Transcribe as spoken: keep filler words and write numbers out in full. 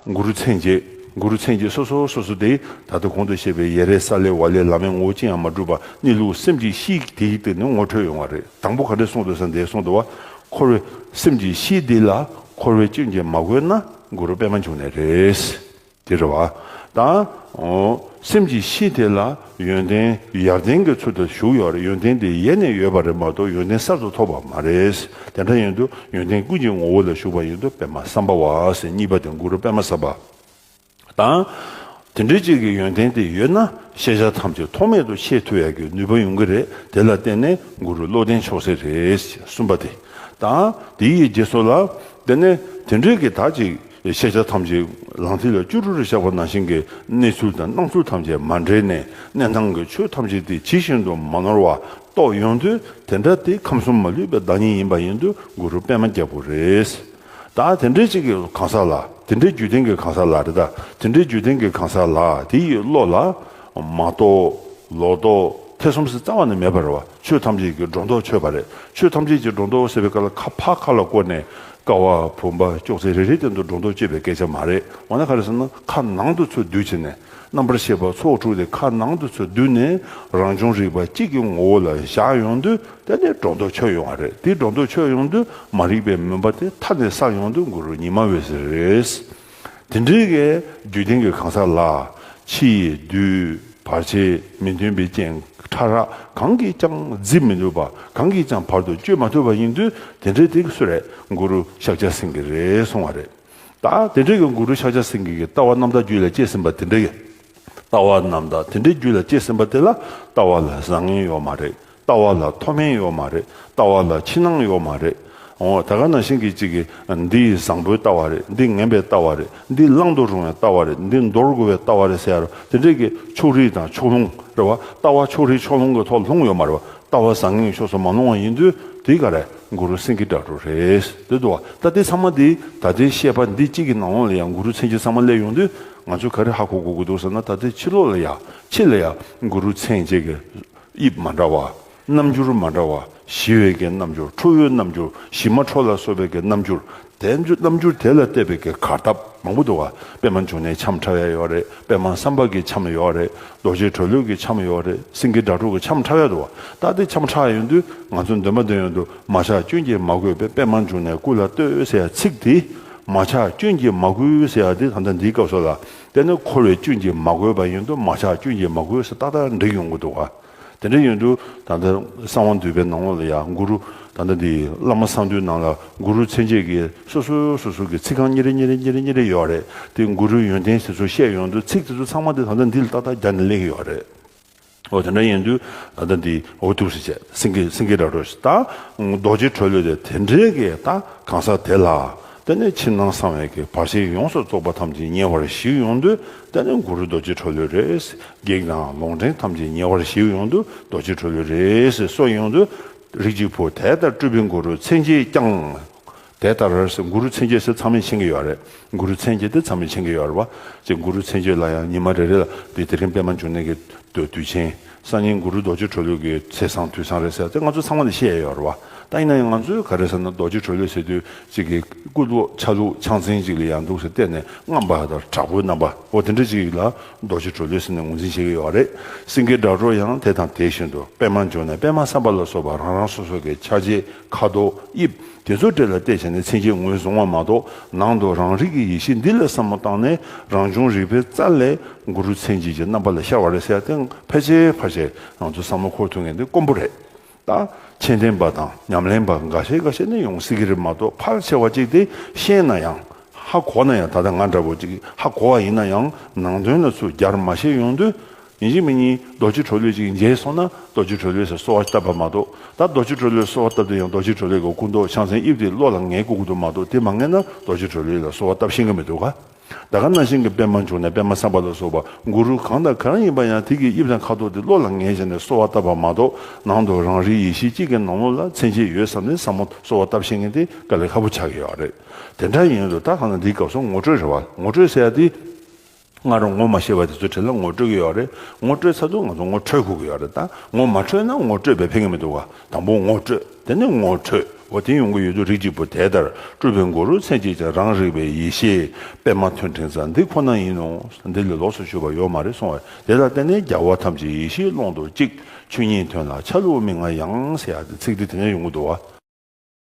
གུ་རུ་མཚན་བཅས། གུ་རུ་མཚན་བཅས་སོ་སོ་སོ་སོ་དེ་ད་ལྟ་གོང་དུ་བཤད་པའི་ཡ་རབས་ས་ལེ་ཝ་ལེ་ལམ་ཡང་ངོ་བོ་ཅི་ཡང་མ་གྲུབ་པ་གནས་ལུགས་སེམས་ཀྱི་གཤིས་དེའི་སྟེང་ནས་ངོ་འཕྲོད་ཡོང་བ་རེད། དང་པོ་ག་འདྲ་གསུངས་འདུག་ཟེར་འདི་གསུངས་འདུག་བ། འཁོར་བའི་སེམས་ཀྱི་གཤིས་འདི་ལ་འཁོར་བའི་སྐྱོན་གྱིས་མ་གོས་ན་གུ་རུ་པདྨ་འབྱུང་གནས་རེད། དེ་རེད་བ། ད། འོ། སེམས་ཀྱི་གཤིས་དེ་ལ་ཡོན་ཏན་ཡར་ལྡན་གྱི་ཚུལ་དུ་བཞུགས་ཡོད་རེད། ཡོན་ཏན་དེ་ཡེ་ནས་ཡོད་པ་རེད་མ་གཏོགས་ཡོན་ཏན་གསར་དུ་ཐོབ་པ་མ་རེད། དེ་འདྲ་ཡིན་དུས་ཡོན་ཏན་ཀུན་གྱི་ངོ་བོ་ལ་བཞུགས་པ་ཡིན་དུས་པདྨ་སམ་བྷ་ཝ་ཟེར། གཉིས་པ་དེ་གུ་རུ་པདྨ་སམ་བྷ། དང་། དེ་འདྲའི་ཅིག་གི་ཡོན་ཏན་དེ་ཡོད་ན་ཤེས་བྱ་ཐམས་ཅད་ཐོགས་མེད་དུ་ཤེས་ཐུབ་ཡག་གི་ནུས་པ་ཡོང་གི་རེད། དེ་ལ་བརྟེན་ནས་གུ་རུ་བློ་ལྡན་མཆོག་སྲེད་རེད། གསུམ་པ་དེ། དང་། དེ་ཡི་རྗེས་སུ་ལ། དེ་ནས་དེ་འདྲའི་གི་ད་ཅིག་ཤེས་བྱ་ཐམས་ཅད་ལག་མཐིལ་ལ་བཅུ་དྲུག་རུ་བཞག་པ་ནང་བཞིན་གྱི་གནས་ཚུལ་དང་སྣང་ཚུལ་ཐམས་ཅད་མ་འདྲེས་ནས་གནས་སྟངས་ཀྱི་ཆོས་ཐམས་ཅད་དེ་ཇི་བཞིན་དུ་མ་ནོར་བ་རྟོགས་ཡོང་དུས་དེ་འདྲ་དེ་ཁམས་གསུམ་མ་ལུས་པའི་བདག་ཉིད་ཡིན་པ་ཡིན་དུས་གུ་རུ་པདྨ་རྒྱལ་པོ་རེད། ད་དེ་འདྲའི་ཅིག་གི་གང་ཟག་ལ། དེ་འདྲའི་རྒྱུད་ལྡན་གྱི་གང་ཟག་ལ་རེད་ད། དེ་འདྲའི་རྒྱུད་ལྡན་གྱི་གང་ཟག་ལ་དེ་ཡི་བློ་ལ་མ་རྟོགས། ལོག་རྟོག་ཐེ་ཚོམ་ཟེར་རྩ་བ་ནས་མེད་པ་རེད་བ། ཆོས་ཐམས་ཅད་ཀྱི་སྒྲོ་འདོགས་ཆོད་པ་རེད། ཆོས་ཐམས་ཅད་ཀྱི་སྒྲོ་འདོགས་ཟེར་བའི་སྐབས་ལ་ཁ་ཕར་ཁ་ལ་བསྐོར་ནས་ཀ་བ་བུམ་པ་ཅོག་ཙེ་རེ་རེ་སྟེང་དུ་སྒྲོ་འདོགས་གཅོད་པའི་སྐད་ཆ་མ་རེད། འོ་ན་ག་རེ་ཟེར་ན་ཁ་ནང་དུ་ཚུར་བསྡུས་བྱས་ནས་རྣམ་པར་ཤེས་པ་ཚོགས་དྲུག་དེ་ཁ་ནང་དུ་ཚུར་བསྡུས་ནས་རང་བྱུང་རིག་པ་གཅིག་གི་ངོ་བོ་ལ་བཞག་ཡོང་དུས། དེ་ནས་སྒྲོ་འདོགས་ཆོད་ཡོང་བ་རེད། དེ་སྒྲོ་འདོགས་ཆོད་ཡོང་དུས་མ་རིག་པའི་མུན་པ་དེ་མཐའ་ནས་བསལ་ཡོང་དུས་གུ་རུ་ཉི་མ་འོད་ཟེར་རེད། དེ་འདྲའི་གི་རྒྱུད་ལྡན་གྱི་གང་ཟག་ལ་ཕྱི་ཡི་བདུད་བར་ཆད་མི་མཐུན་པའི་རྐྱེན་ཕྲ་རགས་གང་གིས་ཀྱང་བརྫི་མི་ཐུབ་པ། གང་གིས་ཀྱང་བར་དུ་གཅོད་མ་ཐུབ་པ་ཡིན་དུས་དེ་འདྲའི་དེ་གི་སུ་རེད། གུ་རུ་ཤཱཀྱ་སེང་གེ་རེད་གསུང་བ་རེད། ད་དེ་འདྲའི་གི་གུ་རུ་ཤཱཀྱ་སེང་གེ་གི་ལྟ་བ་རྣམ་དག་རྒྱུད་ལ་སྐྱེས་ཟིན་པ་དེ་འདྲའི་གི་ལྟ་བ་རྣམ་དག་དེ་འདྲའི་རྒྱུད་ལ་སྐྱེས་ཟིན་པ་དེ་ལ་ལྟ་བ་ལ་བཟང་ངན་ཡོད་མ་རེད། ལྟ་བ་ལ་མཐོ་དམན་ཡོད་མ་རེད། ལྟ་བ་ལ་ཕྱི་ནང་ཡོད་མ་རེད། འོ་ད་ག་ནང་བཞིན་གྱི་གཅིག་གིས་འདི་བཟང་པོའི་ལྟ་བ་རེད། འདི་ངན་པའི་ལྟ་བ་རེད། འདི་བླང་དུ་རུང་བའི་ལྟ་བ་རེད། འདི་འདོར་དགོས་པའི་ལྟ་བ་རེད་ཟེར་ཡ་རོ། དེ་འདྲའི་གི་ཕྱོགས་རིས་དང་ཕྱོགས་ལྷུང་རེད་བ། ལྟ་བ་ཕྱོགས་རིས་ཕྱོགས་ལྷུང་གི་ཐོག་ལྷུང་ཡོད་མ་རེད་བ། ལྟ་བ་བཟང་ངན་ཕྱོགས་སུ་མ་ལྷུང་བ་ཡིན་དུས་དེ་ག་རེ་གུ་རུ་སེང་གེ་སྒྲ་སྒྲོགས་རེད། དེ་འདུག་བ། ད་དེ་ཚང་མ་དེ་ད་ལྟའི་བཤད་པ་འདི་གཅིག་གི་ནང་ལོགས་ལ་ཡང་གུ་རུ་མཚན་བརྗོད་ཚང་མ་སླེབས་ཡོང་དུས་ང་ཚོས་ག་རེ་ཧ་གོ་དགོས་ཀྱི་འདུག་ཟེར་ན། ད་ལྟའི་ཕྱི་ལོགས་ལ་ཡ་ཕྱི་ལ་ཡ་གུ་རུ་མཚན་བརྗོད་ཀྱི་དབྱིབས་མ་འདྲ་བ། རྣམ་འགྱུར་མ་འདྲ་བ། ཞི་བའི་གི་རྣམ་འགྱུར། ཁྲོ་བོའི་རྣམ་འགྱུར། ཞི་མ་ཁྲོ་ལ་སོགས་པའི་གི་རྣམ་འགྱུར། དེ་རྣམ་འགྱུར་དེ་ལ་བལྟས་པའི་གི་གར་སྟབས་མང་པོ་འདུག་བ། པདྨ་འབྱུང་གནས་འཆམ་འཁྲབ་ཡ་ཡོད་རེད། པདྨ་སམ་བྷ་གི་འཆམ་ཡོད་རེད། རྡོ་རྗེ་གྲོ་ལོད་ཀྱི་འཆམ་ཡོད་རེད། སེང་གེ་སྒྲ་སྒྲོགས་ཀྱི་འཆམ་འཁྲབ་ཡ་འདུག་བ། ད་དེ་འཆམ་འཁྲབ་ཡ་ཡོང་དུས་ང་ཚོ་འདོན་པ་འདོན་ཡོང་དུས་མ་ཆགས་སྐྱོན་གྱིས་མ་གོས་པའི་པདྨ་འབྱུང་གནས་སྐུ་ལ་བསྟོད་ཟེར་ཡ་ཚིག་དེ། མ་ཆགས་སྐྱོན་གྱིས་མ་གོས་ཟེར་ཡ་དེ་ད་ལྟ་འདིའི་སྐབས་སུ་ལ་དེ་ནི་འཁོར་བའི་སྐྱོན་གྱིས་མ་གོས་པ་ཡིན་དུས་མ་ཆགས་སྐྱོན་གྱིས་མ་གོས་ཟེར་ཏག་ཏག་འགྲིག་ཡོང་གི་འདུག་བ། དེ་འདྲ་ཡིན་དུས་ད་ལྟ་གསང་བ་འདུས་པའི་ནང་ལོགས་ལ་ཡང་གུ་རུ་ད་ལྟ་འདི་བླ་མ་གསང་འདུས་ནང་ལ་གུ་རུ་མཚན་བརྗོད་ཀྱི་སོ་སོ་སོ་སོ་གི་ཚིག་རྐང་གཉིས་རེ་གཉིས་རེ་གཉིས་རེ་གཉིས་རེ་ཡོད་རེད། དེ་གུ་རུའི་ཡོན་ཏན་དེ་ཚོ་བཤད་ཡོང་དུས་ཚིག་དེ་ཚོ་ཚང་མ་དེ་ད་ལྟ་འདི་ལ་ཏག་ཏག་རྒྱབ་ནས་སླེབས་ཀྱི་ཡོད་རེད། འོ་དེ་འདྲ་ཡིན་དུས་ད་ལྟ་འདི་འོ་ཐུགས་སུ་ཆེ་སེང་གེ་སེང་གེ་སྒྲ་སྒྲོགས་ཤིག་ད་རྡོ་རྗེ་གྲོ་ལོད་དེ་དེ་འདྲའི་གི་ད་གང་ཟག་དེ་ལ། དེ་ནས་ཕྱི་ནང་གསང་བའི་གི་བར་ཆད་ཡོངས་སུ་རྫོགས་པ་ཐམས་ཅད་ཉེ་བར་ཞི་ཡོང་དུས་དེ་ནས་གུ་རུ་རྡོ་རྗེ་གྲོ་ལོད་རེད། བགེགས་དང་ལོག་འདྲེན་ཐམས་ཅད་ཉེ་བར་ཞི་ཡོང་དུས་རྡོ་རྗེ་གྲོ་ལོད་རེད་ཟེར་གསུངས་ཡོང་དུས། རིགས་ཀྱི་བུ་དེ་ལྟར་སྤྲུལ་པའི་གུ་རུ་མཚན་བརྗོད་ཀྱང་། དེ་ལྟར་ཟེར་གུ་རུ་མཚན་བརྗོད་ཟེར་ཚང་མས་མཁྱེན་གྱི་ཡོད་རེད། གུ་རུ་མཚན་བརྗོད་དེ་ཚང་མས་མཁྱེན་གྱི་ཡོད་རེད་བ། ཅེས་གུ་རུ་མཚན་བརྗོད་ལ་ཡང་ཉི་མ་རེ་རེ་ལ་འདི་དེ་རིང་པདྨ་འབྱུང་གནས་ཀྱི་དུས་དུས་ཆེན། སང་ཉིན་གུ་རུ་རྡོ་རྗེ་གྲོ་ལོད་ཀྱི་ཚེས་བཟང་དུས་བཟང་རེད་ཟེར་ཏེ་ང་ཚོ་ཚང་མ་ལ་བཤད་ཡ་ཡོད་རེད་བ། ད་ཡིན་ན་ཡང་ང་ཚོས་ག་རེ་ཟེར་ན་རྡོ་རྗེ་གྲོ་ལོད་ཟེར་དུས་གཅིག་གི་སྐུ་ལུགས་ཆ་ལུགས་ཕྱག་མཚན་གཅིག་ལ་ཡང་འདུག་ཟེར་བལྟས་ནས་རྔམ་པ་དང་དྲག་པོའི་རྣམ་པ་འོ་དེ་འདྲ་གཅིག་ལ་རྡོ་རྗེ་གྲོ་ལོད་ཟེར་ནས་ངོས་འཛིན་བྱེད་ཀྱི་ཡོད་རེད། སེང་གེ་སྒྲ་སྒྲོགས་ཡང་དེ་དང་དེ་བཞིན་དུ་པདྨ་འབྱུང་གནས་པདྨ་སམ་བྷ་ལ་སོགས་པ་རང་རང་སོ་སོ་གི་ཕྱག་རྗེས་ཁ་དོག་དབྱིབས། དེ་ཚོ་འདྲ་ལ་བལྟས་བྱས་ནས་མཚན་བརྗོད་ངོས་བཟུང་བ་མ་གཏོགས་ནང་དུ་རང་རིག་གི་ཡེ་ཤེས་འདི་ལ་བསམ་བློ་བཏང་ནས་རང་བྱུང་རིག་པའི་རྩལ་ལས་གུ་རུ་མཚན་བརྗོད་ཀྱི་རྣམ་པ་ལ་ཤར་བ་རེད་ཟེར་ཡ་དེ་ཕལ་ཆེར་ཕལ་ཆེར་ང་ཚོ་བསམ་བློ་འཁོར་ཐུབ་མཁན་དེ་དཀོན་པོ་རེད། ད་མཆན་འདོན་པ་དང་ཉམས་ལེན་པ་འགའ་ཤས་འགའ་ཤས་ནས་ཡོང་སྲིད་ཀྱི་རེད་མ་གཏོགས་ཕལ་ཆེ་བ་ཅིག་དེ་ཤེས་ན་ཡང་ཧ་གོ་ན་ཡང་ད་ལྟ་ང་འདྲ་པོ་ཅིག་ཧ་གོ་བ་ཡིན་ན་ཡང་ནང་དོན་ལ་ཚུར་རྒྱར་མ་ཤེས་ཡོང་དུས། ཡིན་གཅིག་མིན་གཉིས་རྡོ་རྗེ་གྲོ་ལོད་ཅིག་མཇལ་སོང་ན་རྡོ་རྗེ་གྲོ་ལོད་ཟེར་གསོལ་བ་བཏབ་པ་མ་གཏོགས། ད་རྡོ་རྗེ་གྲོ་ལོད་གསོལ་བ་བཏབ་དུས་ཡང་རྡོ་རྗེ་གྲོ་ལོད་ཀྱི་སྐུ་མདོག་ཕྱག་མཚན་དབྱིབས་དེ་བློ་ལ་ངེས་དགོས་ཀྱི་འདུག་མ་གཏོགས་དེ་མ་ངེས་ན་རྡོ་རྗེ་གྲོ་ལོད་ལ་གསོལ་བ་བཏབ་ཤེས་ཀྱི་མི་འདུག་ག་ད་ག་ནང་བཞིན་གྱི་པདྨ་འབྱུང་གནས་པདྨ་སམ་བྷ་ལ་སོགས་པ་གུ་རུ་གང་དང་གང་ཡིན་པ་ཡང་དེ་གི་དབྱིབས་དང་ཁ་དོག་དེ་བློ་ལ་ངེས་བྱས་ནས་གསོལ་བ་བཏབ་པ་མ་གཏོགས་ནང་དུ་རང་རིག་ཡེ་ཤེས་གཅིག་གི་ནང་ལོགས་ལ་མཚན་བརྗོད་ཡོད་བསམ་ནས་བསམ་བློ་གསོལ་བ་བཏབ་ཤེས་མཁན་དེ་དཀའ་ལས་ཁག་པོ་ཆགས་ཀྱི་ཡོད་རེད། དེ་འདྲ་ཡིན་དུས་ད་གང་ལྟར་འདིའི་སྐབས་སུ་ངོ་སྤྲོད་རེད་བ། ངོ་སྤྲོད་ཟེར་ཡ་དེ། སྔ་རོལ་ངོ་མ་ཤེས་པ་དེ་ཚོའི་གྲས་ལ་ངོ་སྤྲོད་ཀྱི་ཡོད་རེད། ངོ་སྤྲོད་ཚར་དུས་ང་ཚོ་ངོ་འཕྲོད་དགོས་ཀྱི་ཡོད་རེད། ད་ངོ་མ་འཕྲོད་ན་ངོ་སྤྲོད་པའི་ཕན་གྱི་མི་འདུག་ག་དང་པོ་ངོ་སྤྲོད། དེ་ནས་ངོ་འཕྲོད། འོ་དེ་ཡོང་གི་ཡོད་དུས། རིགས་ཀྱི་བུ་དེ་ལྟར་སྤྲུལ་པའི་གུ་རུ་མཚན་ཅན་གྱིས། རང་རིག་པའི་ཡེ་ཤེས་པདྨ་ཐོད་ཕྲེང་རྩལ་འདི་ཁོ་ན་ཡིན་ནོ། འདི་ལས་ལོགས་སུ་གྱུར་པ་ཡོད་མ་རེད་གསུངས་པ་དེ་ལ་བརྟེན་ནས། རྒྱལ་བ་ཐམས་ཅད་ཡེ་ཤེས་ཀློང་དུ་གཅིག། ཆོས་ཉིད་དོན་ལ་འཆར་ལུགས་མི་མངའ་ཡང་ཟེར་ཡག་དེ་ཚིག་འདི་དེ་ནས་ཡོང་གི་འདུག་བ།